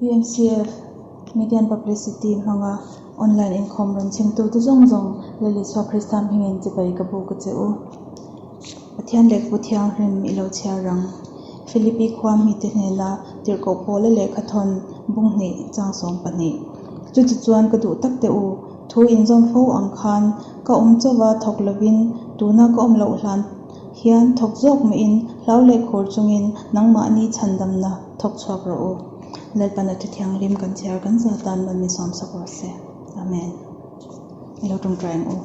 PMCF Media and Publicity hmanga online inkhawm rawn chhimtute zawng zawng Lal Isua Krista hmingin chibai ka buk a che u. Pathian lehkhabu thianghlim i lo chhiar ang. Philippi khua mite hnena tirhkoh pawla lehkhathawn bung hnih chang 12. Chutichuan ka duh tak teh u, thu inzawm fo ang khan ka awm chauva thawk lovin tuna ka awm loh hlan hian thawk zawk mahin hlau leh khur chungin nangmahni chhandamna thawk chhuak rawh u. Lalpan a thu thianghlim kan chhiar kan za tan man mi sawm sak rawh se. Amen. I lo tawngtai ang u.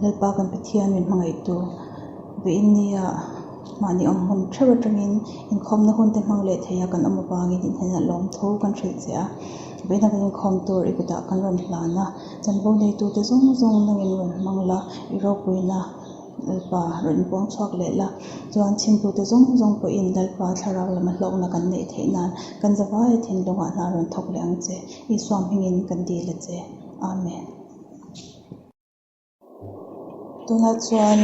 Lalpa kan Pathian min hmangaihtu vawiin nia mahni awm hmun theuh atangin inkhawmna hun te hmang leh thei a kan awm avangin inhnenah lawmthu kan hrilh che a. Vawiina kan inkhawm tur i kutah kan rawn hlan a, chanvo neitute zawng zawng nangin rawn hmang la, i ropuina Lalpa rawn inpuang chhuak leh la. Chuan chhimtute zawng zawng pawhin Lalpa thlarau lama hlawkna kan neih theih nan kan zavaia thinlungah hna rawn thawk leh ang che. Isua hmingin kan dil a che. Amen. Tunah chuan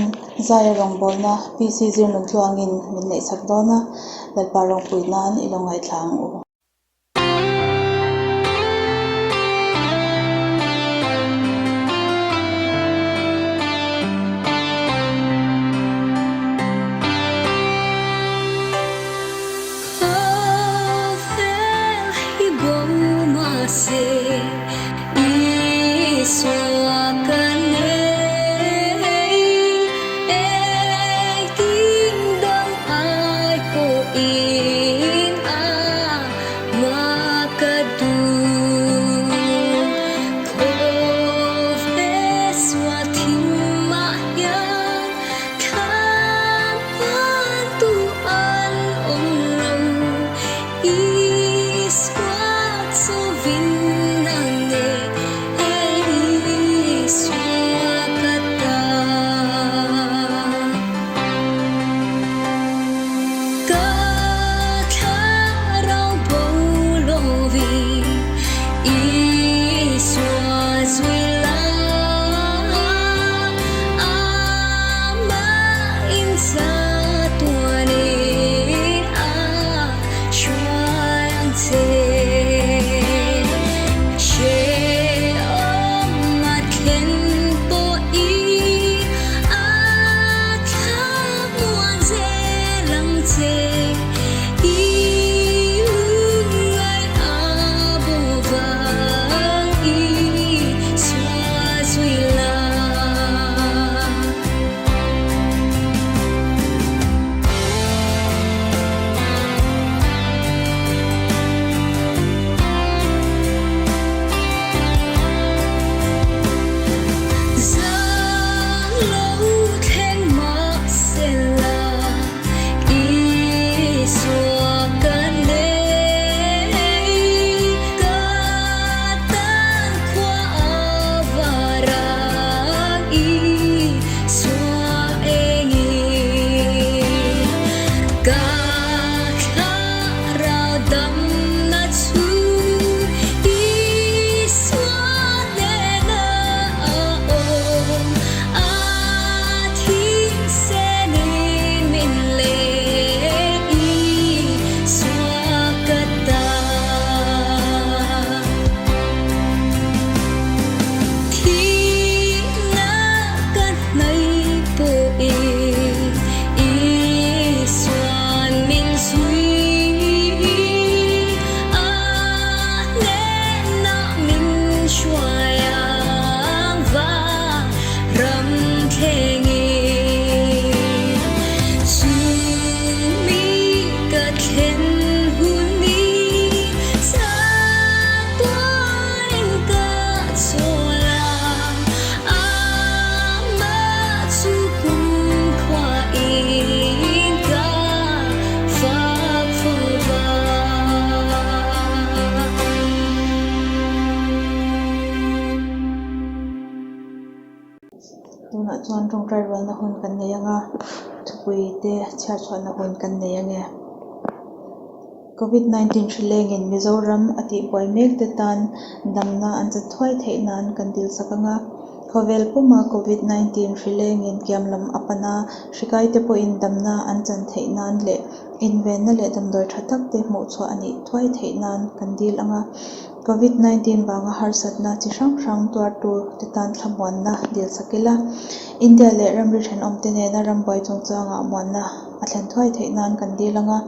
Zaia rawngbawlna PC Zirnun tluangin min neihsak dawn a, Lalpa rawngpui nan i lo ngaithla ang u. Khawvel hi bo mahse Isua ka nei, engtin dang ai pawhin a mah ka duh. Khawvel sual thim ah hian thlan hmantu an awm lo. Isua chu vin ang e, Isua ka ta. Ka thlarau bo lovin Isua zui la, Amah in chatuan in a hruai ang che. Hrehawm a thlen pawhin a thlamuan zel ang che. I lungngai a bo vang i chhuah zui la. Zan lo thleng mahsela Isua ka nei, ka tan khua a var ang Isua engin ka thlarau damna chu Isua hnena a awm, a thingsenin min leh Isua ka ta. Thihna ka hnaih pawhin Isuan min zui a, hnenah min hruai ang va ram thlengin. Chumi ka thlen hun i chatuanin ka chawl ang, amah chu kumkhuain ka fak fo vang. Tunah chuan tawngtai rualna hun kan nei ang a, thupui te chhiar chhuahna hun kan nei ang e. Covid 19 hri lengin Mizoram a tihbuai mek te tan damna an chat thuai theih nan kan dil sak ang a. Khawvel puma Covid 19 hri lengin kiam lam a pan a, hri kai te pawhin damna an chan theih nan leh Invenna leh damdawi tha tak te hmuh chhuah a nih thuai theih nan kan dil ang a. Covid 19 vanga harsatna chi hrang hrang tuartu te tan thlamuanna dil sak ila, India leh ramri thenawmte nena rambuai chungchangah muanna a thlen thuai theih nan kan dil ang a,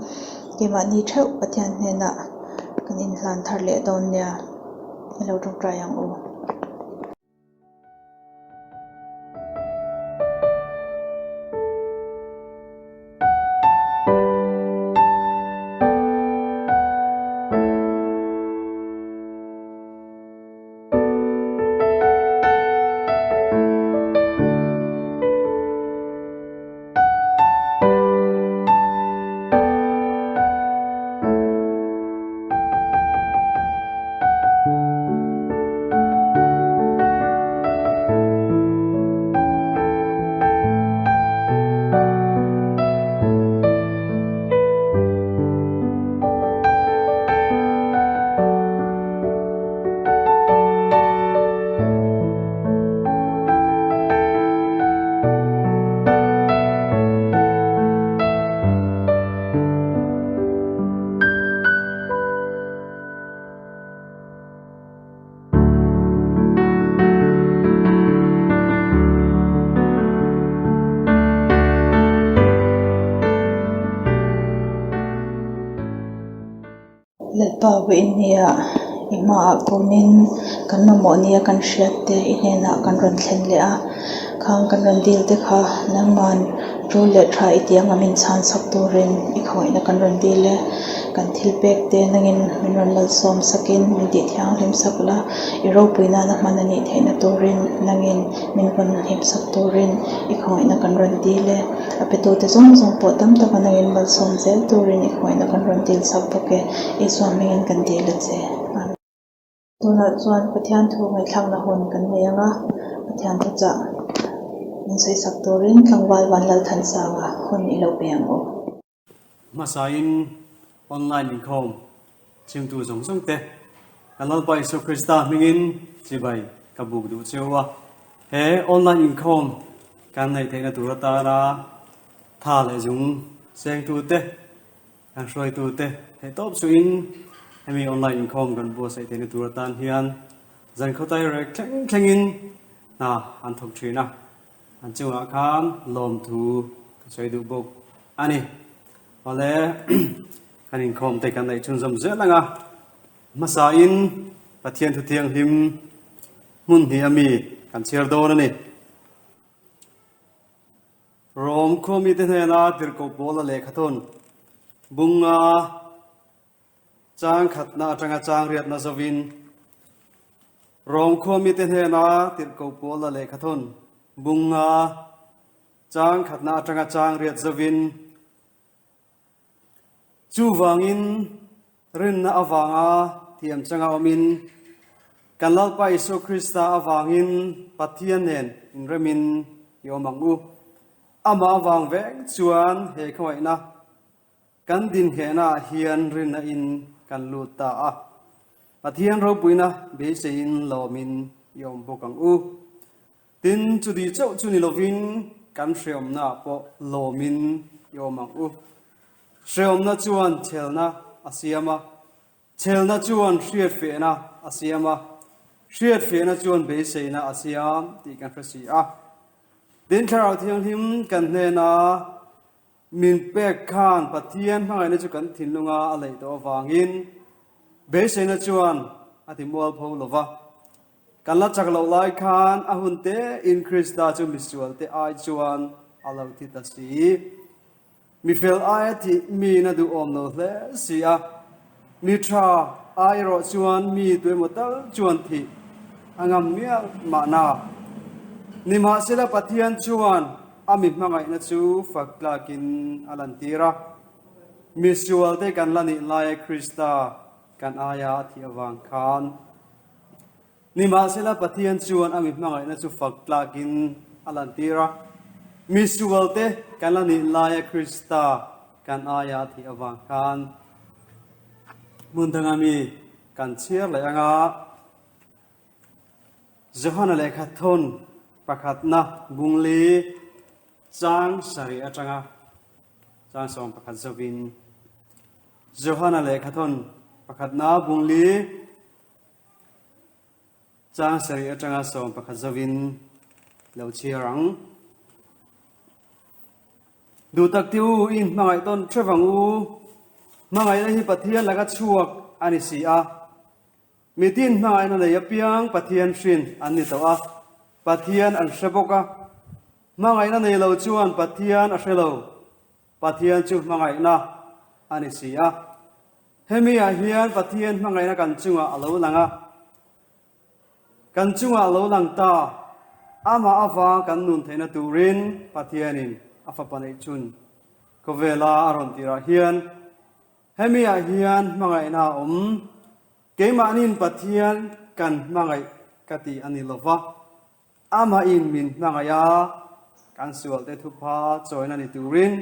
keimahni theuh Pathian hnenah kan inhlan thar leh dawn nia i lo tawngtai ang u. Lalpa vawiinnia i hmaah kunin kan mamawh nia kan hriat te i hnenah kan rawn thlen leh a, khang kan rawn dil te kha nangman tul leh tha i tih anga min chhan sak turin i khawngaihna kan rawn dil e. Kan thil pek te nangin min rawn lalsawm sakin min tih thianghlim sak la, i ropui nana hman a nih theihna turin nangin min rawn hlim sak turin i khawngaihna kan rawn dil e. A petute zawng zawng pawh tam taka nangin malsawm zel turin i khawngaihna kan rawn dil sak bawk e. Isua hmingin kan dil a che. Amen. Tunah chuan Pathian thu ngaihthlakna hun kan nei ang a, Pathian thuchah min sawi sak turin Tlangval Vanlalthansanga hun i lo pe ang u. Hmasain online inkhawm chhimtu zawng zawng te kan Lalpa Isua Krista hmingin chibai ka buk duh cheu a. He online inkhawm kan neih theihna tur atana tha leh zung sengtu te, kan hruaitu te theihtawp chuhin hemi online inkhawm kan buatsaih theihna tur atan hian zankhaw rek thleng thlengin hna an thawk thin a. An chungah khan lawmthu ka sawi duh bawk a ni. Awle kan inkhawm te kan neih chhunzawm zel ang a, hmasain Pathian thu thianghlim hmun hnih a mi kan chhiar dawn a ni. Rom khua mite hnena tirhkoh Paula lehkha thawn bunga Chang khatna atanga chang riatna zovin Rom khua mite hnena tirhkoh Paula lehkha thawn bunga chang khatna atanga chang riat zovin chuvangin rinna avanga thiam changa awmin kan Lalpa Isua Krista avangin Pathian nen inremin i awm ang u. Amah avang vek chuan he khawngaihna Kan dinhehnaah hian rinna in kan lut ta a, Pathian ropuina beiseiin lawmin i awm bawk ang u. Tin, chudi chauh chu ni lovin kan hreawmnaah pawh lawmin i awm ang u. Hreawmna chuan chhelna a siam a, chhelna chuan hriatfiahna a siam a, hriatfiahna chuan beiseina a siam tih kan hre si a. Tin, Thlarau Thianghlim kan hnena Min pek khan Pathian hmangaihna chu kan thinlunga a leih tawh avangin beiseina chuan a ti mualpho lo va. Kan la chak loh lai khan a hun tein Krista chu misualte ai chuan a lo thi ta si. Mifel aia thih miin a duhawm lo hle si a, mi tha ai erawh chuan mi tuemaw tal chuan thih a ngam mial mahna. Nimahsela Pathian chuan A mi hmangaihna chu fak tlakin a lantir a. Misualte kan la nih laia Krista kan aia a thih avang khan. Nimahsela Pathian chuan a mi hmangaihna chu fak tlakin a lantir a. Misualte kan la nih laia Krista kan aia a thih avang khan. Hmun danga mi kan chhiar leh anga. Johana lehkha thawn pakhatna bungli chang sarih atanga chang 11 zovin. Johana lehkhathawn pakhatna bungli chang sarih atanga 11 zovin lo chhiar ang. Duh tak ti u, i hmangaih tawn hrep ang u. Hmangaihna hi Pathian laka chhuak a ni si a. Mitin hmangaihna nei apiang Pathian hrin an ni tawh a, Pathian an hre bawk a. Hmangaihna nei lo chuan Pathian a hre lo. Pathian chu hmangaihna a ni si a. Hemi ah hian Pathian hmangaihna kan chungah a lo lang a. Kan chungah lo lang ta, amah avang kan nun theihna turin Pathianin a fapa neih chun khawvela a rawn tirah hian hemi ah hian hmangaihna a awm. Keimahniin Pathian kan hmangaih ka ti a ni lova, Amahin min hmangaih a, kan sualte thupha chawina ni turin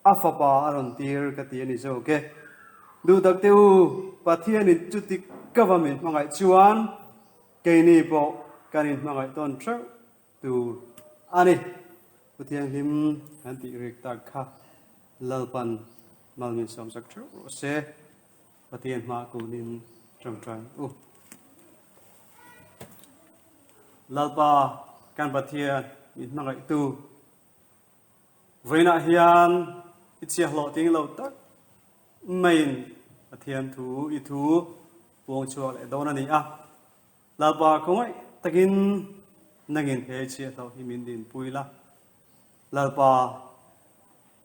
a fapa a rawn tir ka ti a ni zawk e. Duhtak te u, Pathianin chuti ka va min hmangaih chuan keini pawh kan inhmangaih tawn theuh tur a ni. Pu Thianghlim kan tih rik tak kha Lalpan mal min sawmsak theuh rawh se. Pathian hma kunin tawngtai u. Lalpa kan Pathian min hmangaihtu vawiinah hian i chhiahhlawh ting lo tak maiin Pathian thu i thu puang chhuak leh dawn a ni a. Lalpa khawngaih takin nangin he chhiahhlawh hi min dinpui la. Lalpa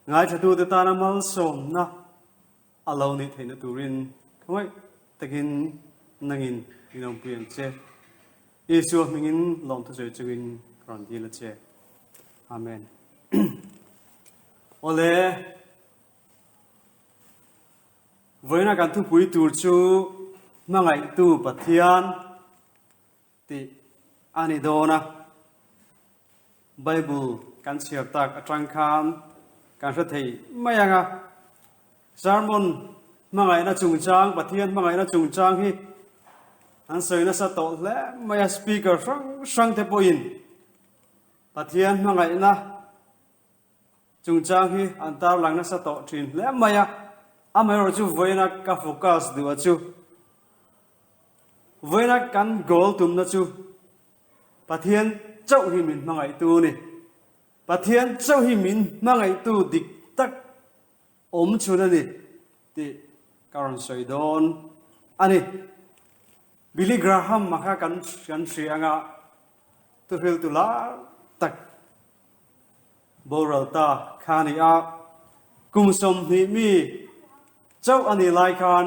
ngaithlatute tana malsawmna A lo nih theihna turin khawngaih takin nangin min awmpui ang che. Isua hmingin lawmthu sawi chungin ka rawn dil a che. Amen. Awle, vawiina kan thupui tur chu hmangaihtu Pathian tih a ni dawn a. Bible kan chhiar tak atang khan kan hre thei mai ang a. Sermon hmangaihna chungchang, Pathian hmangaihna chungchang hi an sawi nasa tawh hle mai a, speaker hrang hrang te pawhin Pathian hmangaihna chungchang hi an tarlang nasa tawh thin hle mai a. Amaherawhchu vawiina ka focus duh a chu Vawiina kan goal tumna chu Pathian chauh hi min hmangaihtu a ni. Pathian chauh hi min hmangaihtu dik tak awm chhun a ni tih ka rawn sawi dawn a ni. Billy Graham a kha kan kan hria anga thuhriltu lar tak boral ta kha a ni a. Kum 20 mi chauh a nih lai khan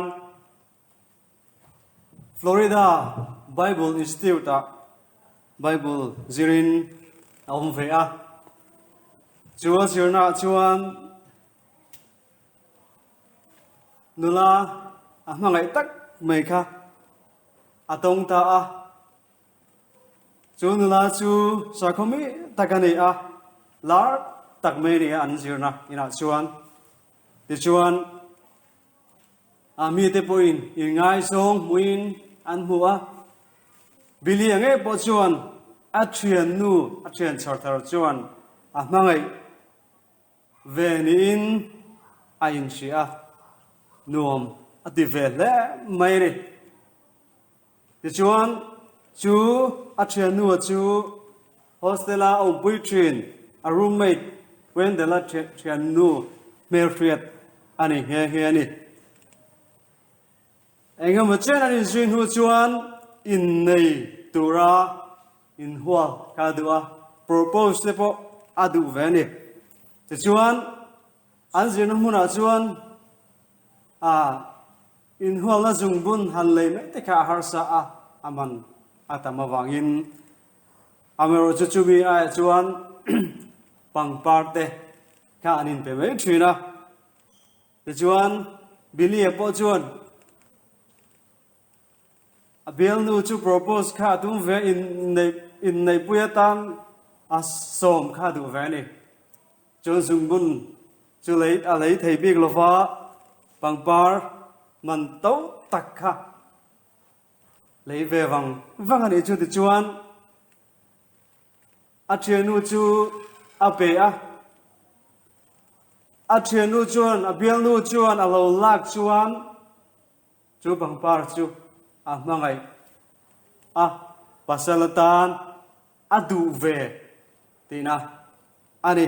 Florida Bible Institute-ah Bible zirin a awm ve a. Chu a zirnaah chuan nula a hmangaih tak mai kha a tawng ta a. Chu nula chu sakhaw mi tak a ni a, lar tak mai a ni a an zirna inah chuan. Tichuan, A mite pawhin inngaizawng hmuhin an hmu a, Billy-a ngei pawh chuan a thiannu, a thian chhar thar chuan a hmangaih ve niin a inhria a, nuam a ti ve hle mai a ni. Tichuan, chu a thiannua chu hostel-a a awmpui thin a roommate Wendell-a thiannu hmelhriat a ni nghe nghe a ni. Engemaw chen an inzui hnu chuan innei tura inhual kha a duh a, propose te pawh a duh ve a ni. Tichuan, an zirna hmunah chuan a Inhualna zungbun han lei mai te kha a harsa a, a man a tam avangin amaherawhchu chumi aiah chuan pangpar te kha an inpe mai thin a. Tichuan Billy-a pawh chuan a bialnu chu propose kha a tum ve inneihpui atan a sawm kha a duh ve a ni. Chuan zungbun chu lei a lei thei bik lova pangpar man to tak kha lei ve vang vang a nih chu tichuan a thiannu chu a pe a. A thiannu chuan, a bialnu chuan a lo lak chuan chu pangpar chu a hmangaih a, pasal atan a duh ve tihna a ni.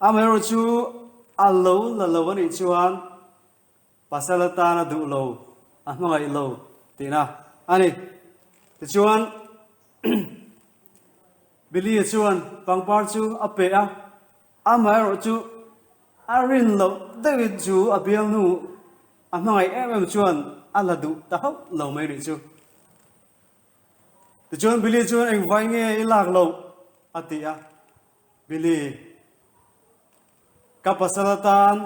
Amaherawhchu a lo la lo a nih chuan Pasal atan a duh lo, a hmangaih lo tihna a ni. Tichuan, Billy-a chuan pangpar chu a pe a, amaherawh chu a rin loh deuhin chu a bialnu a hmangaih em em chuan a la duh ta hauh lo mai nih chu. Tichuan Billy chuan engvai nge i lak loh a ti a, Billy, ka pasal atan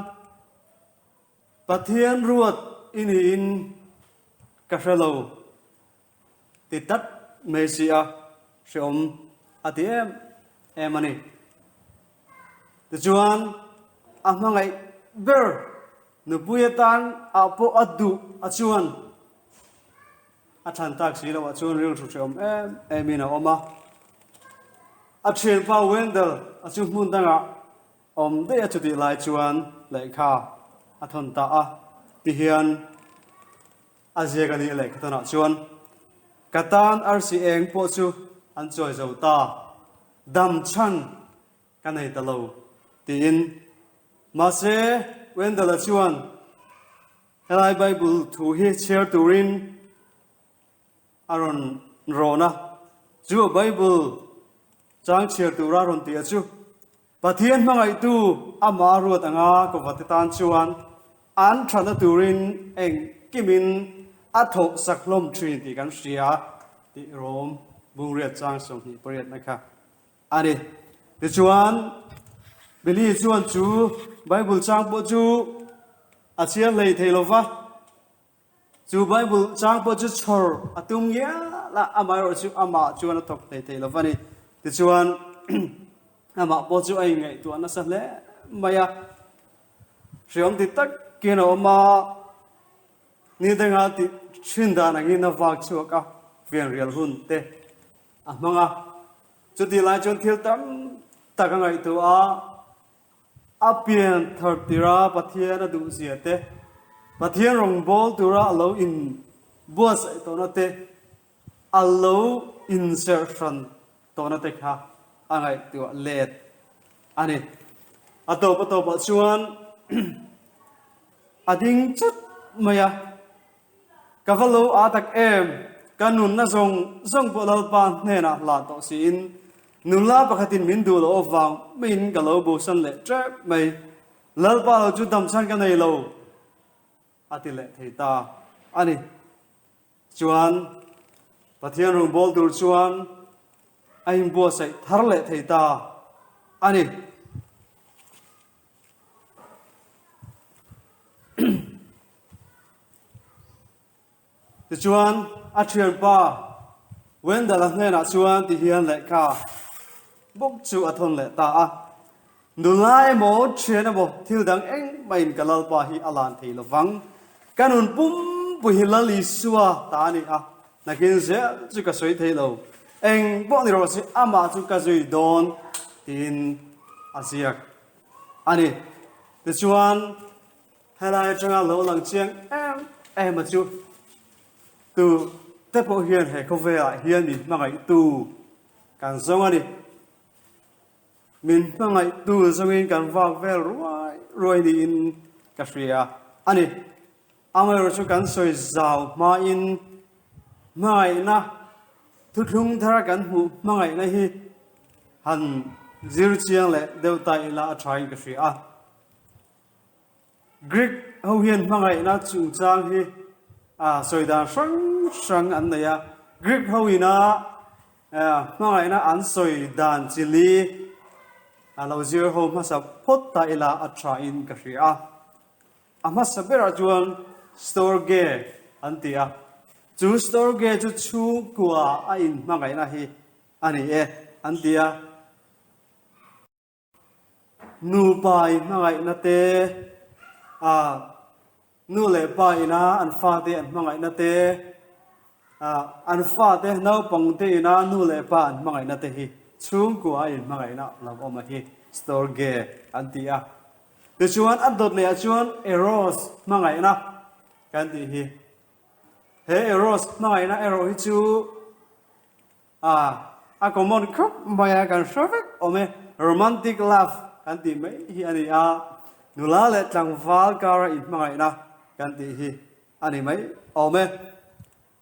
Pathian ruat i niin ka hre lo ti tlat mai si a, hreawm a ti em em a ni. Tichuan, a hmangaih ber nupui atan ah pawh a duh a chuan a chhan tak si loh ah chuan rilru hreawm em em in a awm a. A thianpa Wendell a chu hmun dangah Awm daih a chutih lai chuan lehkha a thawn ta a, tihian a ziak a nih lehkha thawnah chuan, Ka tan arsi eng pawh chu an chawi zo ta, dam chhan ka nei ta lo, tiin. Mahse, Wendell-a chuan helai Bible thu hi chhiar turin a rawn rawn a, chu a Bible chang chhiar tura rawn tih a chu. Pathian hmangaihtu amah ruat anga kawvate tan chuan an thatna turin engkimin a thawh sak hlawm thin tih kan hria tih Rom Bungriat chang 28 na kha a ni. Tichuan, Billy chuan chu Bible chang pawh chu a chhiar hlei thei lo va. Chu Bible chang pawh chu chhawr a tum ngial a, amaherawh chu amah chuan a thawk thei thei lo va ni. Tichuan, amah pawh chu a inngaihtuah nasa hle mai a, hreawm ti takin a awm a, ni danga tih thin dan angin a vak chhuak a, fianrial hun te a hmang a. Chutih lai chuan thil tam tak a ngaihtuah a. A pian thar tira Pathian a duh zia te, Pathian rawngbâwl tura a lo in buatsaih tawhna te, a lo inserh hran tawhna te kha a ngaihtuah let a ni. A tawp a tawpah chuan a ding chut mai a. Ka va lo aa tak em? Ka nunna zawng zawng pawh Lalpa hnenah hlah tawh siin nula pakhatin min duh loh avang maiin ka lo bosan leh tep mai. Lalpa lo chu damchhan ka nei lo, a ti leh thei ta a ni. Chuan Pathian rawngbâwl tur chuan a inbuatsaih thar leh thei ta a ni. Tichuan, a thianpa Wendell-a hnenah chuan tihian lehkha bawk chu a thawn leh ta a, Nula emaw, thian emaw, thil dang engmahin ka Lalpa hi a lan thei lovang. Ka nun pumpui hi Lal Isua ta a ni a, nakin zel chu ka sawi thei lo. Eng pawh ni rawh se, amah chu ka zui dawn, tiin a ziak a ni. Tichuan, Helai atanga lo lang chiang em em a chu tu te pawh hian he khawvelah hian min hmangaihtu kan zawng a ni. Min hmangaihtu zawngin kan vak vel ruai ruai niin ka hria a ni. Amaherawh chu kan sawi zau hmain hmangaihna thuthlung thara kan hmuh hmangaihna hi han zir chiang leh deuh ta ila a thain ka hria a. Greek ho hian hmangaihna chungchang hi a sawi dan hrang hrang an nei a. Greek ho ina hmangaihna an sawi dan chi li a lo zir ho hmasa phawt ta ila a tha in ka hria a. A hmasa berah chuan storge an ti a. Chu storge chu chhungkua a inhmangaihna hi a ni e an ti a. Nupa i hmangaihna te, ah, nu leh pa ina an fate an hmangaihna te, ah, an fate naupang te ina nu leh pa an hmangaihna te hi chhungkua a inhmangaihna lo awm a hi storge an ti a. Tichuan a dawt leh ah chuan Eros hmangaihna kan tih hi. He Eros hmangaihna erawh hi chu a a common khawp mai a, kan hre vek awm e. Romantic love kan tih mai hi a ni a, nula leh tlangval kara inhmangaihna kan tih hi a ni mai awm e.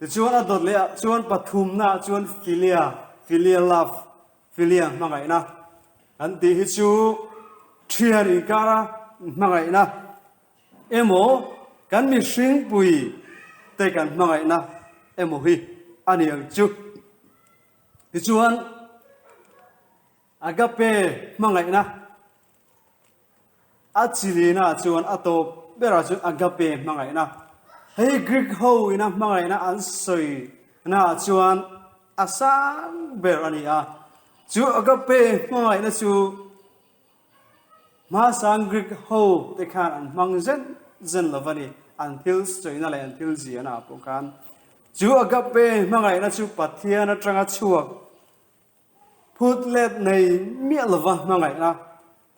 Tichuan a dawt leh ah chuan pathumna ah chuan philia, filial love, philia hmangaihna kan tih hi chu thian inkara hmangaihna emaw kan mihringpui te kan hmangaihna emaw hi a ni ang chu. Tichuan agape hmangaihna A chilina chuan a tawp berah chuan agape hmangaihna, hei Greek ho ina hmangaihna an sawi naah chuan a sang ber a ni a. Chu agape hmangaihna chu hmasang Greek ho te khan an hmang zen zen lo va ni, an thil sawina leh an thil ziahna ah pawh khan. Chu agape hmangaihna chu Pathian atanga chhuak Phut let nei miah lova hmangaihna,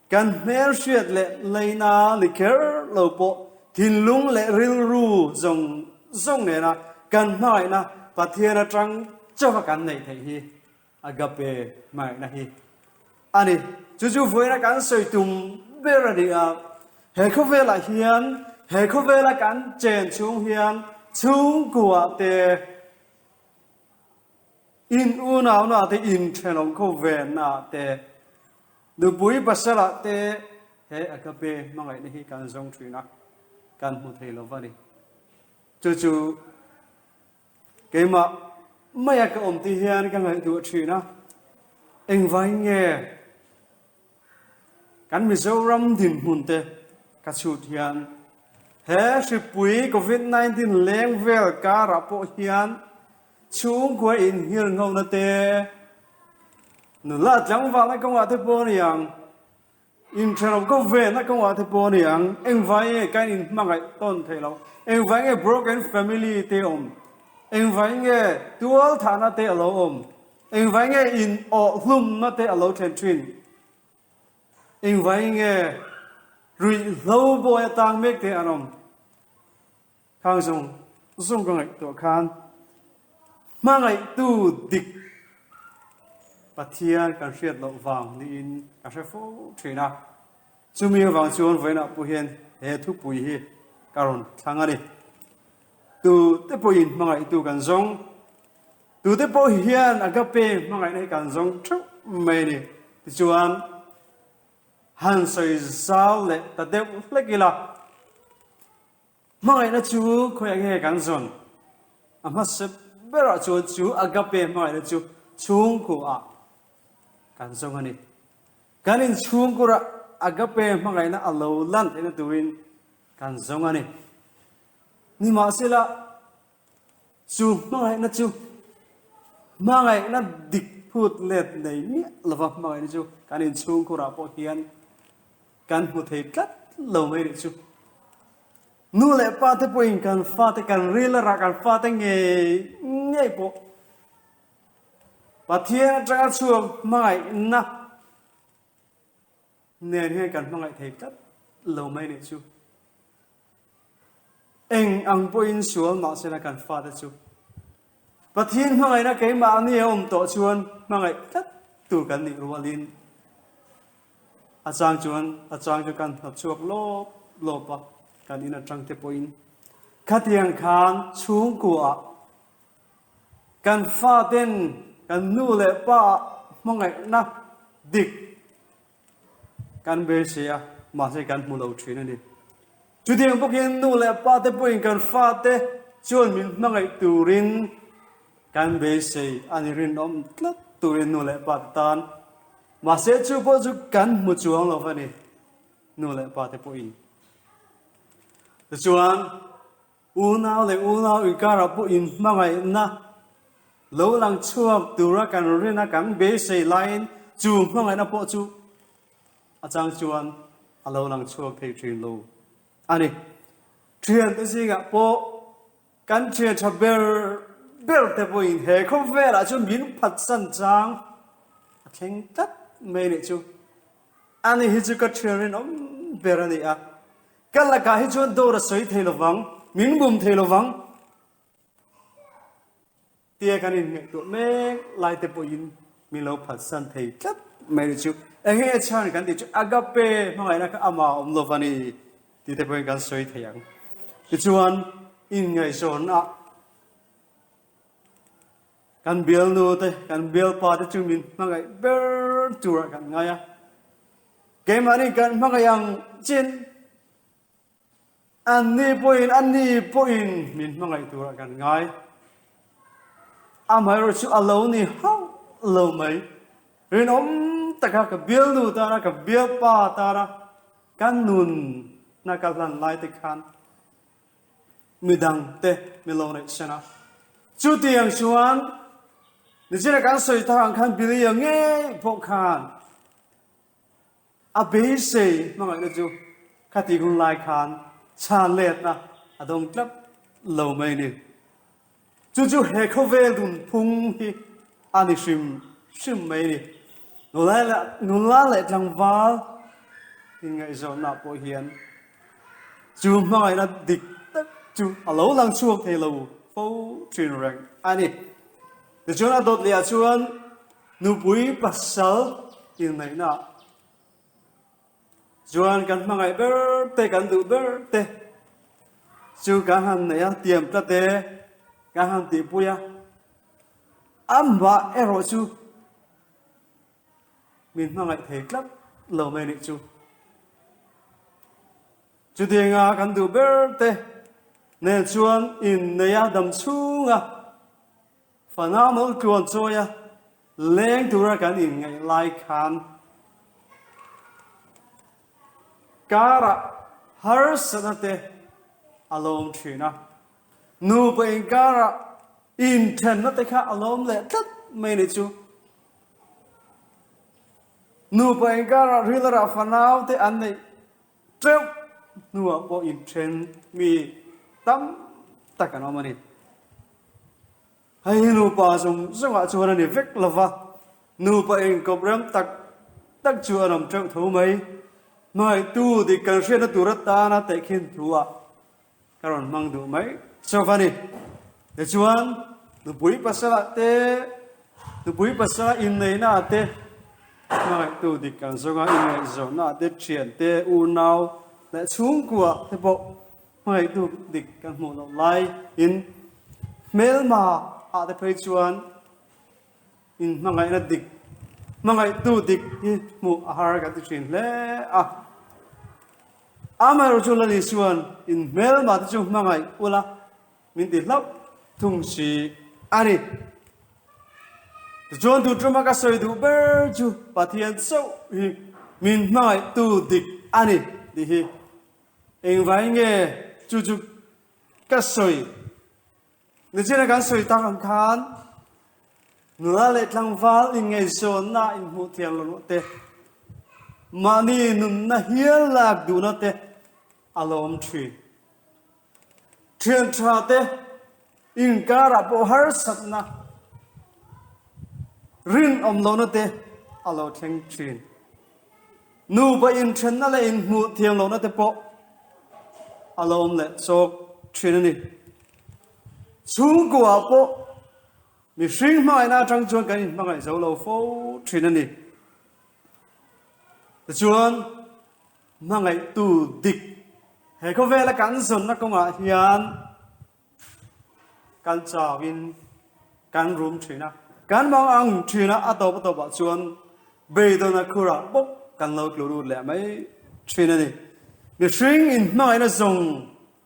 kan hmel hriat leh leina ni kher lo pawh thinlung leh rilru zawng zawng nena kan hmangaihna Pathian atang chauha kan neih theih hi agape hmangaihna hi a ni. Chu chu vawiina kan sawi tum ber a ni a, he khawvelah hian he khawvela kan chen chhung hian chhungkua te, In unauna te, in thenawm kho venna te, nupui pasala te he agape hmangaihna hi kan zawng thin a, kan hmu thei lo va ni. Chu chu keimah maia ka awm tih hian ka ngaihtuah thin a, engvangin nge Kan Mizoram dinhmun te ka chhut hian he hripui Covid 19 leng vel karah pawh hian chhungkua inhir nghona te, nula tlangvalna kawngah te pawh a ni ang, inthenawm ko venna kawngah te pawh a ni ang, engvai nge kan inhmangaih tawn theih loh, engvai nge broken family te awm, engvai nge tualthahna te a lo awm. Engvai nge in awh hlumna te a lo thlen thin? Engvai nge ruihhlo bawi atang mek te an awm? Khang zawng zawng ka ngaihtuah khan hmangaihtu dik Pathian kan hriat loh vang niin ka hre fo thin a. Chumi avang chuan vawiinah pawh hian he thupui hi ka rawn thlang a ni. Tute pawhin hmangaihtu kan zawng. Tute pawh hian agape hmangaihna hi kan zawng theuh mai a ni. Tichuan, han sawi zau leh ta deuh hlek ila, hmangaihna chu khawiah nge kan zawn? A hmasa berah chuan chu agape hmangaihna chu chhungkuah kan zawng a ni. Kan inchhungkurah agape hmangaihna a lo lan theihna turin kan zawng a ni. Nimahsela, Chu hmangaihna chu hmangaihna dik phut let nei miah lova hmangaihna chu kan inchhungkhurah pawh hian kan hmu thei tlat lo mai rih chu. Nu leh pa te pawhin kan fate kan ril a rah kan fate ngei ngei pawh Pathian atanga chhuak hmangaihna nen hian kan hmangaih thei tlat lo mai rih chu. Eng ang pawhin sual mahsela kan fate chu Pathian hmangaihna keimahni a awm tawh chuan hmangaih tlat tur kan nih rualin a chang chuan a chang chu kan hnawtchhuak lawp lawp a, kan in atang te pawhin khatiang khan chhungkuaah kan faten kan nu leh pa hmangaihna dik Kan beisei a, mahse kan hmu lo thin a ni. Chutiang bawkin nu leh pa te pawhin kan fate chuan min hmangaih turin kan beisei a ni rinawm tlat turin nu leh pa te tan. Mahse chu pawh chu kan hmu chuang lo va ni, nu leh pa te pawhin. Tichuan, Unau leh unau inkarah pawh inhmangaihna lo lang chhuak tura kan rin a, kan beisei laiin chu hmangaihna pawh chu a chang chuan a lo lang chhuak thei thin lo a ni. Thiante zingah pawh kan thian tha ber ber te pawhin he khawvelah chuan min phatsan chang a thleng tlat mai nih chu. Ani hi chu ka thian rinawm ber a ni a. Ka lakah hi chuan dawr a sawi thei lovang, min bum thei lovang tia kan inngaihtuah mek lai te pawhin min lo phatsan thei tlat mai ni chu. Eng nge chhan kan tih chu agape hmangaihna kha amah a awm lo va ni tih te pawhin kan sawi thei ang. Tichuan inngaihzawnna Kan bialnu te, kan bialpa te chu min hmangaih ber turah kan ngai a. Keimahni kan hmangaih ang chin anni pawhin anni pawhin min hmangaih turah kan ngai. Amaherawh chu a lo ni hauh lo mai. Rinawm taka ka bialnu tana, ka bialpa tana ka nunna ka hlan lai te khan midang te min lo neih sen a. Chutiang chuan nichina kan sawi tak ang khan Billy-a ngei pawh khan a beisei hmangaihna chu khati hun lai khan chhan letna a dawng tlat lo mai ni. Chu chu he khawvel dunphung hi a ni hrim hrim mai ni. Nula leh nula leh tlangval inngaihzawnna pawh hian chu hmangaihna dik tak chu a lo lang chhuak thei lo fo thin reng a ni. Tichuan a dawt leh ah chuan nupui pasal inneihna Chuan kan hmangaih ber te, kan duh ber te chu kan han nei a, tiam tlat e, kan han tihpui a. Amah erawh chu min hmangaih thei tlat lo mai nih chu. Chutianga kan duh ber te nen chuan innei a, dam chhunga Fanau mal tluan chawi a leng tura kan inngaih lai khan karah harsatna te a lawm thin a, nupa inkarah inthenna te kha a lawm leh tlat mai ni chu. Nupa inkarah rilrah fanau te an neih teuh hnuah pawh inthen mi tam tak an awm a ni. Hei hi nupa zawng zawngah chuan a ni vek lo va, nupa inkawp rem tak tak chu an awm teuh tho mai. Hmangaihtu dik kan hriatna tur atana tehkhin thuah ka rawn hmang duh mai chauh a ni. Tichuan, nupui pasalah te, nupui pasala inneihnaah te, hmangaihtu dik kan zawnga inngaihzawnnaah te, thiante, unau leh chhungkua te pawh Hmangaihtu dik kan hmuh loh laiin hmelma ah te phei chuan in hmangaihna dik, hmangaihtu dik hi hmuh a har kan ti thin hle a. Amaherawhchu chu Lali chuan in hmelma te chu hmangaih ula min ti hlauh thung si a ni. Tichuan tun tuma ka sawi duh ber chu Pathian chauh hi min hmangaihtu dik a ni tih hi. Engvai nge chu chu ka sawi? Nichina kan sawi tak ang khan nula leh tlangval inngaihzawnna inhmuh thiam loh te, mahni nunna hial lak duhna te a lawm thin. Thian tha te inkarah pawh harsatna, rinawm lohna te a lo thleng thin. Nupa inthenna leh inhmuh thiam lohna te pawh a lo awm leh chawk thin a ni. Chhungkuaah pawh mihring hmangaihna atang chuan kan inhmangaih zo lo fo thin a ni. Tichuan, hmangaihtu dik he khawvela kan zawnna kawngah hian Kan chauin kan rum thin a, kan mang ang thin a, a tawp a tawpah chuan beidawna khurah bawk kan lo tlu lut leh mai thin a ni. Mihring inhmangaihna zawng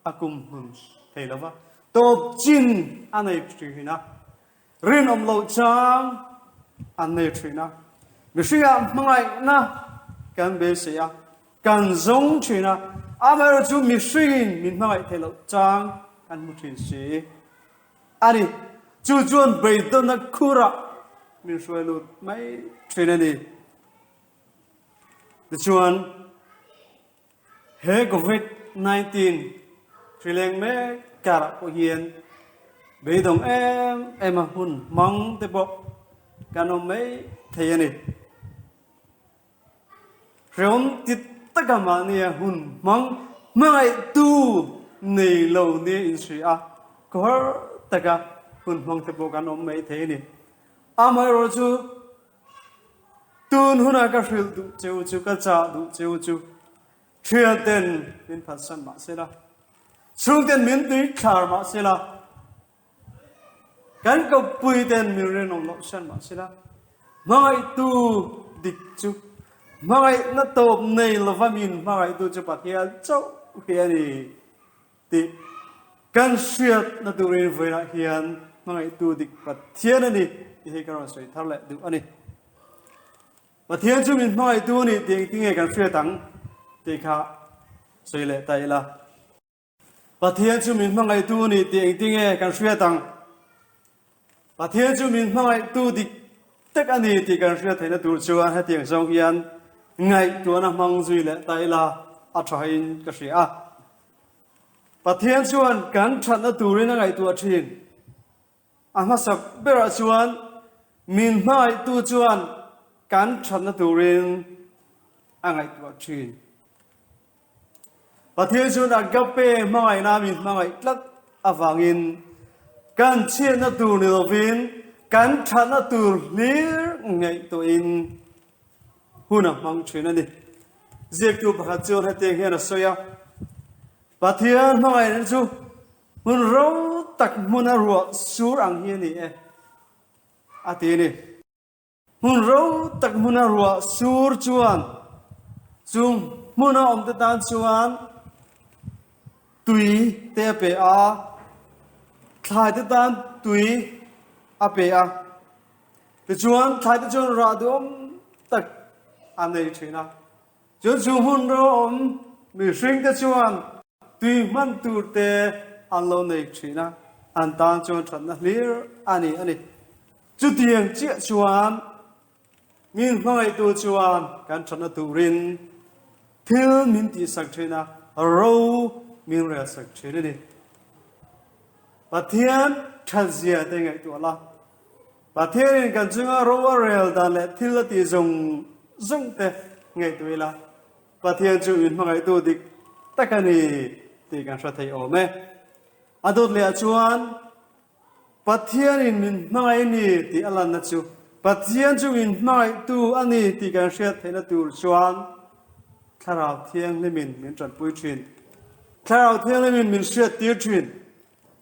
a kum hmun thei lo va, tawp chin a nei thin a, rinawm loh chang an nei thin a, mihringah hmangaihna kan beisei a, Kan zawng thin a, amaherawhchu mihringin min hmangaih theih loh chang kan hmu thin si a ni. Chu chuan beidawnna khurah min hruai lut mai thin a ni. Tichuan, he Covid 19 hri leng mek karah pawh hian beidawng em em a hun hmang te pawh kan awm mai thei a ni. Hreawm ti takin. taka mahnia hun hmang hmangaihtu nei lo nia inhria a, khawhar taka hun hmang te pawh kan awm mai thei a ni. Amaherawhchu, tun huna ka hrilh duh cheu chu, ka chah duh cheu chu, thianten min phatsan mah sela, chhungten min tui thlar mah sela, Kan koppui ten min rinawm loh hran mah sela, hmangaihtu dik chu hmangaihna tawp nei lova min hmangaihtu chu Pathian chauh hi a ni tih kan hriatna turin vawiinah hian hmangaihtu dik Pathian a ni tih hi ka rawn sawi thar leh duh a ni. Pathian chu min hmangaihtu a ni tih engtin nge kan hriat ang tih kha sawi leh ta ila. Pathian chu min hmangaihtu a ni tih engtin nge kan hriat ang? Pathian chu min hmangaihtu dik tak a ni tih kan hriat theihna tur chuan hetiang zawng hian ngaihtuahna hmang zui leh ta ila a thain ka hria a. Pathian chuan kan thatna turin a ngaihtuah thin. A hmasa berah chuan min hmangaihtu chuan kan thatna turin a ngaihtuah thin. Pathian chuan agape hmangaihna min hmangaih tlat avangin kan chhiatna tur ni lovin kan thatna tur hlir ngaihtuahin hun a hmang thin a ni. Ziaktu pakhat chuan hetiang hian a sawi a, Pathian hmangaihna chu Hmun ro tak hmuna ruah sur ang hi a ni e, a ti a ni. Hmun ro tak hmuna ruah sur chuan chung hmuna awmte tan chuan tui te a pe a, thlai te tan tui a pe a. Tichuan thlai te chuan rah duhawm tak a nei thin a. Chuan chu hmun ro awm mihring te chuan tui hman tur te an lo nei thin a, an tan chuan thatna hlir a ni a ni. Chutiang chiah chuan min hmangaihtu chuan kan thatna turin thil min tihsak thin a, ro min relsak thin a ni. Pathian thatzia te ngaihtuah la. Pathianin kan chunga ro a rel dan leh thil a tih zawng zawng te ngaihtuah ila, Pathian chu in hmangaihtu dik tak a ni tih kan hre thei awm e. A dawt leh ah chuan Pathianin min hmangaih a ni tih a lanna chu Pathian chu min hmangaihtu a ni tih kan hriat theihna tur chuan Thlarau Thianghlimin min tanpui thin. Thlarau Thianghlimin min hriattir thin.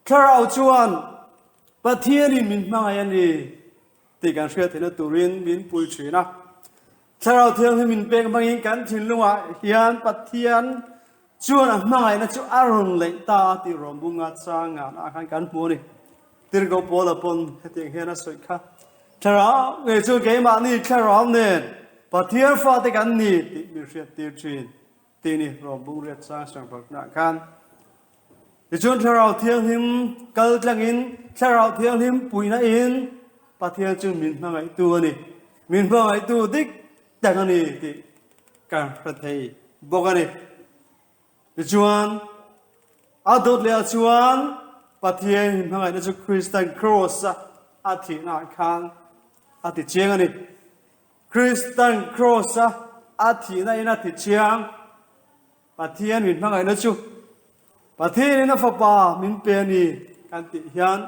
Thlarau chuan Pathianin min hmangaih a ni tih kan hriat theihna turin min pui thin a. Thlarau Thianghlim min pek hmangin kan thinlungah hian Pathian chuan a hmangaihna chu a rawn leih ta a tih rawngbunga changah khan kan hmu a ni. Tirhkoh Paula pawn hetiang hian a sawi kha, Thlarau ngei chu keimahni thlarau nen Pathian fate kan ni tih min hriattir thin tih ni rawngbung riat chang sangpaknaah khan. Tichuan Thlarau Thianghlim kal tlangin Thlarau Thianghlim puihna in Pathian chu min hmangaihtu a ni. Min hmangaihtu dik tak a ni tih kan hre thei bawk a ni. Tichuan a dawt leh ah chuan Pathian min hmangaihna chu Kristan Kraws a a thihna ah khan a ti chiang a ni. Kristan Kraws a a thihna in a ti chiang. Pathian min hmangaihna chu Pathianin a Fapa min pe a ni kan tih hian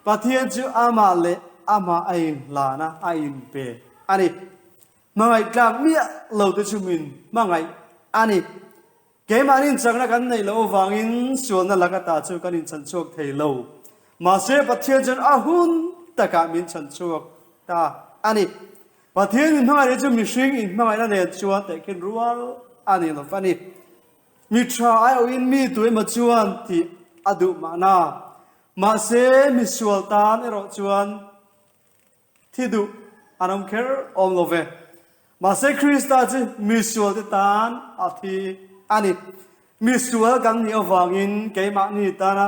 Pathian chu amah leh amah a inhlan a, a inpe a ni. Hmangaih tlak miah lo te chu min hmangaih a ni. Keimahni inchakna kan neih loh avangin sualna lak ata chu kan inchhanchhuak thei lo. Mahse Pathian chuan a hun takah min chhanchhuak ta a ni. Pathian inhmangaihna chu mihring inhmangaihna nen chuan tehkhin rual a ni lo a ni. Mi tha aiawhin mi tu emaw chuan tih a duh mahna. Mahse, mi sual tan erawh chuan thi duh an awm kher awm lo ve. Mahse, Krista chu mi sualte tan a thi a ni. Mi sual kan nih avangin keimahni tana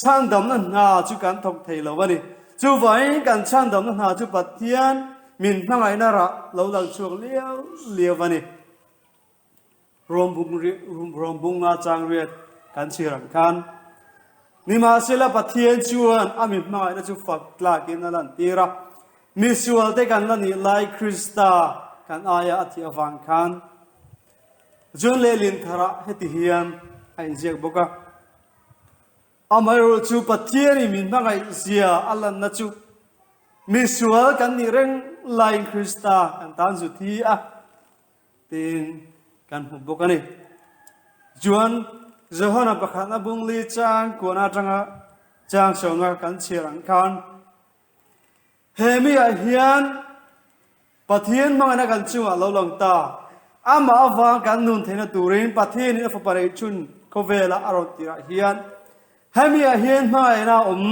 chhandamna hna chu kan thawk thei lo a ni. Chuvangin kan chhandamna hna chu Pathian min hmangaihna rah lo lang chhuak liau liau a ni. Rawmbunga changriat kan chhir ang khan nimahsela Pathian chuan a mi hmangaihna chu fak tlakin a lantir a. Mi sualte kan la nih lai Krista kan aia a thih avang khan. Chuan lehlin tharah heti hian a inziak bawk a, Amaherawhchu Pathianin min hmangaih zia a lanna chu misual kan nih reng laiin Krista kan tan zu thi a tiin kan hmu bawk a ni. Chuan Johana pakhatna bungli chang kuana atanga chang sawmna kan chhiar ang khan he miah hian Pathian hmangaihna kan chungah lo lang ta. Amah avang kan nun theihna turin Pathianin a Fapa neihchhun khawvela a rawn tirah hian hemi ah hian hmangaihna a awm,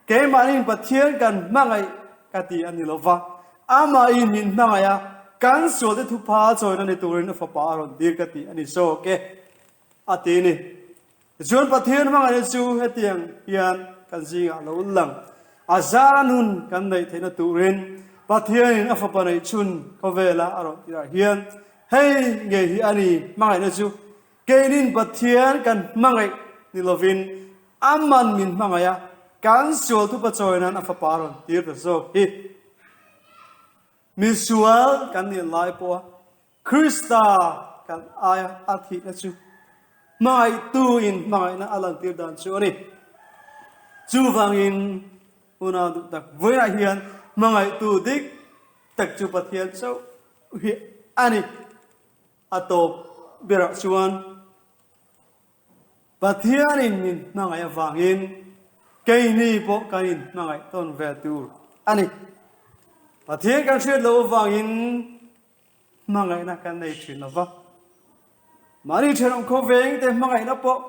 keimahniin Pathian kan hmangaih ka ti a ni lo va, amahin min hmangaih a, kan sualte thupha chawina ni turin a Fapa a rawn tir ka ti a ni zawk e, a ti ni. Tichuan Pathian hmangaihna chu hetiang hian kan zingah lo lang. A zara nun kan neih theihna turin Pathianin a Fapa neihchhun khawvela a rawn tirah hian hei ngei hi a ni hmangaihna chu keinin Pathian kan hmangaih ni lovin aman min hmangaih a, kan sual thupa chawi nan a Fapa a rawn tir ta zawk hi. Misual kan nih lai pawha Krista kan aia a thihna chu hmangaihtuin hmangaihna a lantir dan chu a ni. Chuvangin unau duh tak vawiinah hian hmangaihtu dik tak chu Pathian chauh hi a ni. A tawp berah chuan Pathianin min hmangaih avangin keini pawh kan inhmangaih tawn ve tur a ni. Pathian kan hriat loh avangin Hmangaihna kan nei thin lo va. Mahni thenawm khawveng te hmangaihna pawh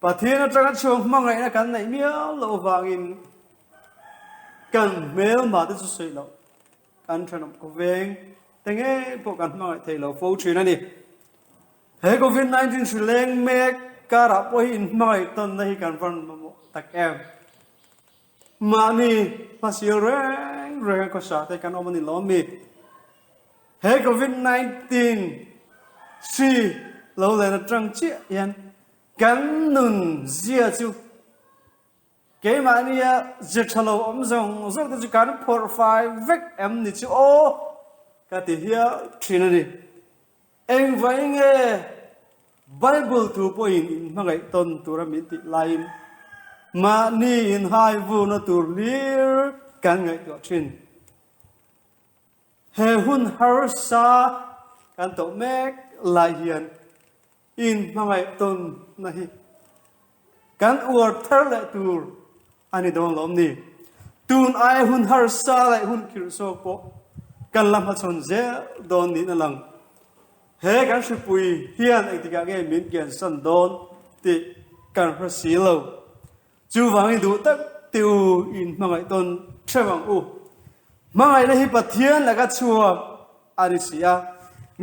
Pathian atanga chhuak hmangaihna kan neih miau loh vangin kan hmelma te chu sawi loh kan thenawm khawveng te ngei pawh kan hmangaih thei lo fo thin a ni. He Covid-19 hri leng mek karah pawh hi inhmangaih tawnna hi kan van mamawh tak em. Mahni hmasial reng reng a khawsa te kan awm a ni lawm mi? He Covid 19 hri lo len atang chiah hian kan nun zia chu keimahnia ze tha lo awm zawng zawng te chu kan phawrh fai vek em ni chu aw ka ti hial thin a ni. Engvai nge Bible thu pawhin inhmangaih tawn tura min tih laiin mahni inhai vurna tur hlir kan ngaihtuah thin? He hun harsa kan tawh mek lai hian inhmangaih tawnna hi Kan uar thar leh tur a ni dawn lawm ni? Tun aia hun harsa leh hun khirh zawk pawh kan la hmachhawn zel dawn niin a lang. He kan hripui hian engtikah nge min kiansan dawn tih kan hre si lo. Chuvangin duh tak tih u in hmangaih tawn hreuh ang u. Hmangaihna hi Pathian laka chhuak a ni si a,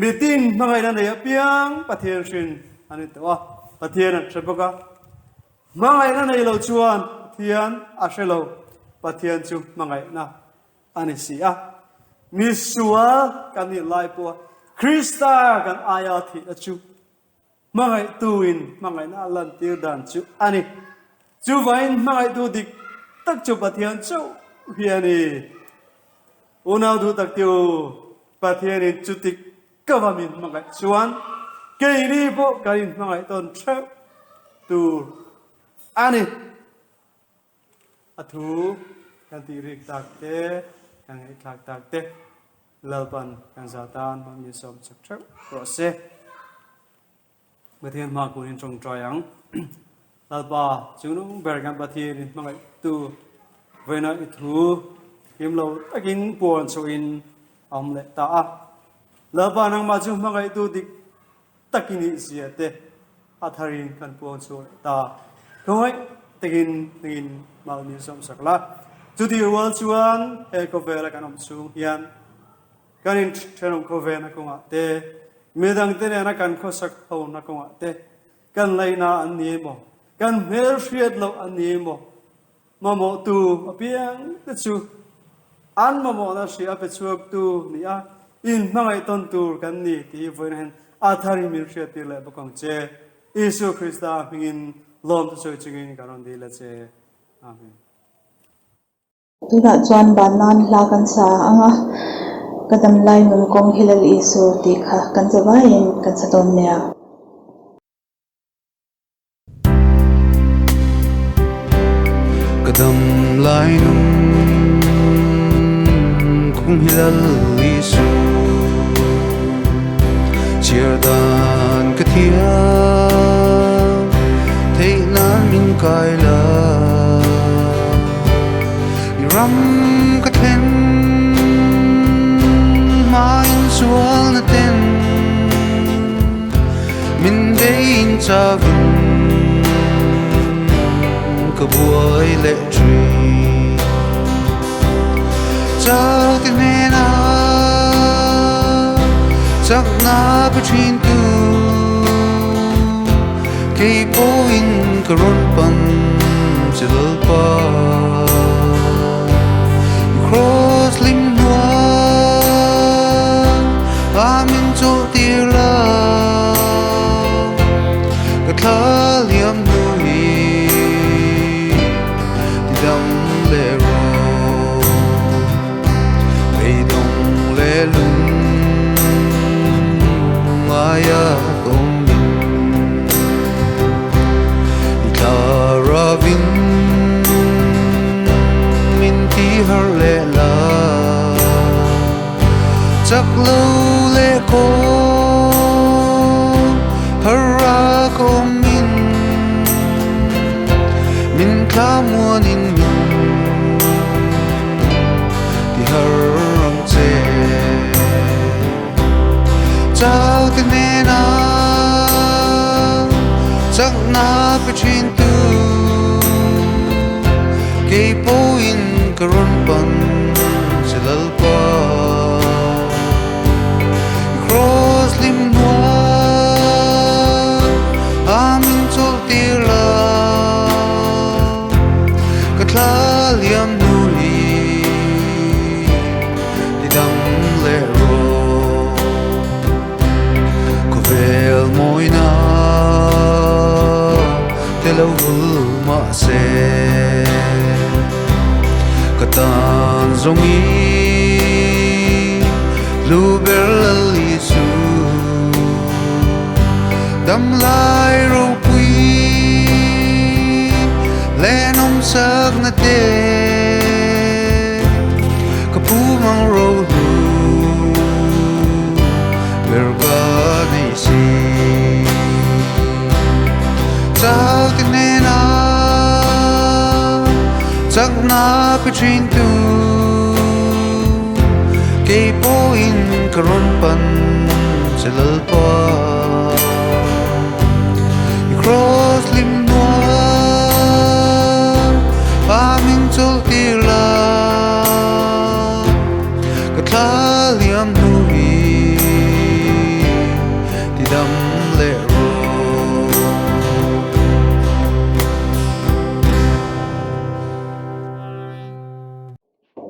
mitin hmangaihna nei apiang Pathian hrin a ni tawh a, Pathian an hre bawk a. Hmangaihna nei lo chuan Pathian a hre lo, Pathian chu hmangaihna a ni si a. Misual kan nih lai pawha Krista kan aia thihna chu Hmangaihtuin hmangaihna a lantir dan chu a ni. Chuvangin hmangaihtu dik tak chu Pathian chauh hi a ni. Unau duh tak te u, Pathianin chuti ka va min hmangaih chuan keini pawh kan inhmangaih tawn theuh tur a ni. A thu kan tih rik tak te, kan ngaihthlak tak te, Lalpan kan za tan hmang min sawm chak theuh rawh se. Pathian hma kunin tawngtai ang. Lalpa chungnung ber kan Pathian in hmangaih tu vawiina i thu him lo takin puan chhuahin a awm leh ta a. Lalpa nangmah chu hmangaihtu dik takin i zia te a tharin kan puang chhuak leh ta. Khawngaih takin nangin mal min sawmsak la. Chuti rual chuan he khawvela kan awm chhung hian kan inthenawm khawvelna kawngah te, midangte nena kan khawsak hona kawngah te, kan laina an ni emaw, kan hmelhriat loh an ni emaw, Mamawhtu apiang te chu an mamawhna hria pe chhuaktu ni a, inhmangaih tawn tur kan ni tih hi vawiin hian a tharin min hriattir leh bawk ang che. Isua Krista hmingin lawmte sawi chungin kan rawn dil a che. Amen. Tunah chuan ban nan hla kan sa ang a. Ka damlai nun kawng hi Lal Isu tih kha kan zavaiin kan sa dawn nia. Ka damlai nun kawng hi Lal Isu Chhiar dan ka thiam theih nan min kai la I ram ka thlen hmain sualna ten Min bein chavin ka buai leh thin. Chau te hnena chakna pe thin tu kei pawhin ka rawn pan che Lalpa. I cross lim hnuai a min chawlh tir la, ka thla liam hnu hi ti dam leh rawh. Beidawng leh lung ngaia tawngin i thla ravin min ti har leh la. Chak lo leh kaw har a ka awm in min thla muan in min ti har ang che. Chau te hnena chakna pe thin tu kei pawhin ka rawn pan che Lalpa. I cross lim hnuai a min chawlh tir la, ka thla liam hnu hi ti dam leh rawh. Khawvel mawina te lo vul mah se ka tan zawng i lu ber Lal Isu damlai ropui leh nawmsakna te ka pu mang ro hlu ber ka nei si. Chau te hnena chakna pe thin tu kei pawhin ka rawn pan che Lalpa. I cross lim hnuai a min chawlh tir la, ka thla liam hnu hi ti dam leh rawh.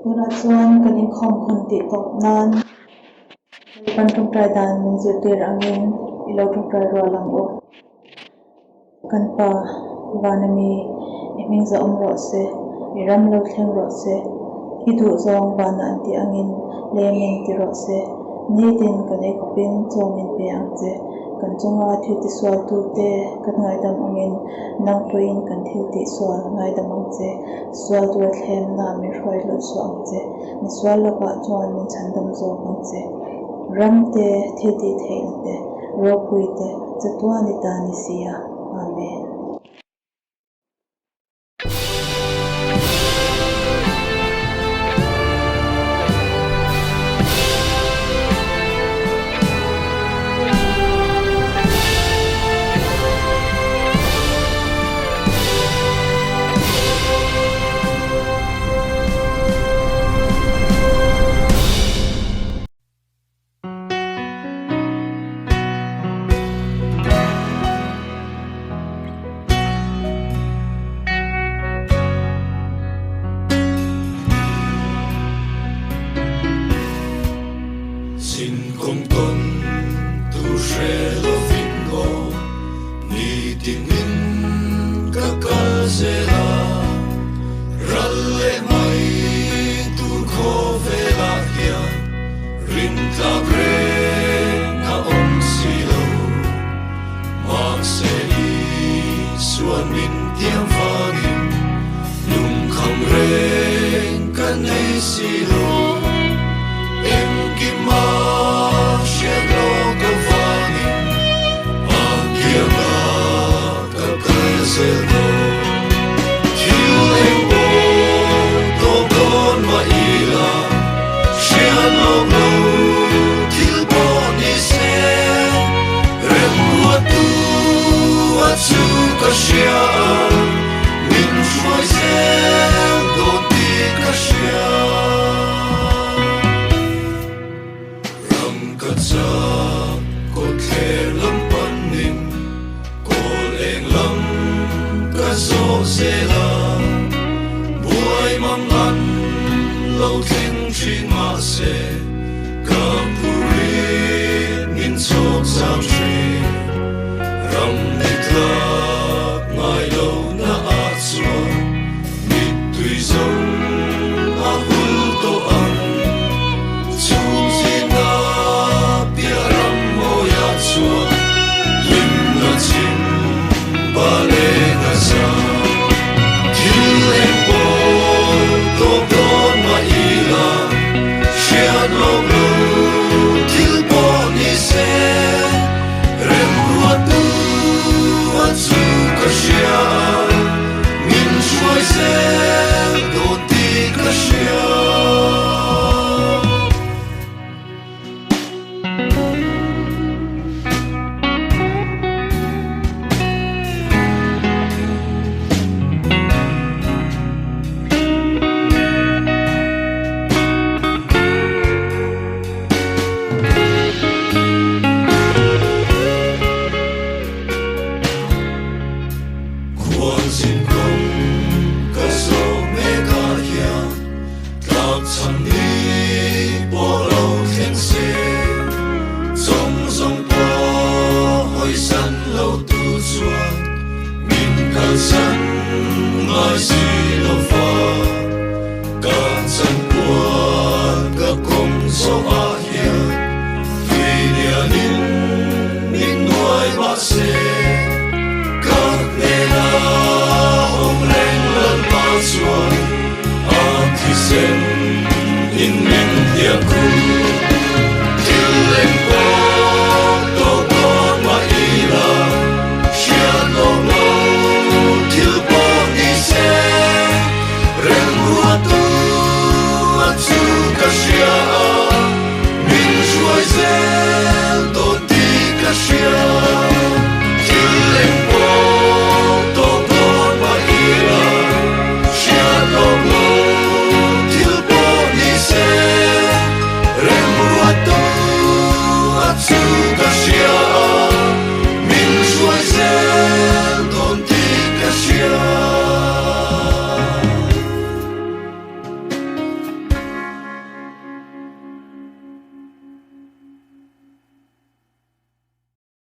Tunah chuan kan inkhawm hun tih tawp nan Lalpan tawngtai dan min zirtir angin i lo tawngtai rual ang u. Kan Pa, Vana mi, i hming zahawm rawh se, i ram lo thleng rawh se, i duhzawng vana an tih angin lei min ti rawh se, nitin kan eikhawpin chaw min pe ang che, kan chunga thil tisualtute kan ngaidam angin nang pawhin kan thil tihsual ngaidam ang che, sual tura thlemna min hruai lut suah ang che, misual lakah chuan min chhandam zawk ang che. Ram te, thil tih theihna te, ropui te, chatuan i ta ni si a. Amen. Bansan ngai si lo fa, Ka chanpual ka kawng zawh a.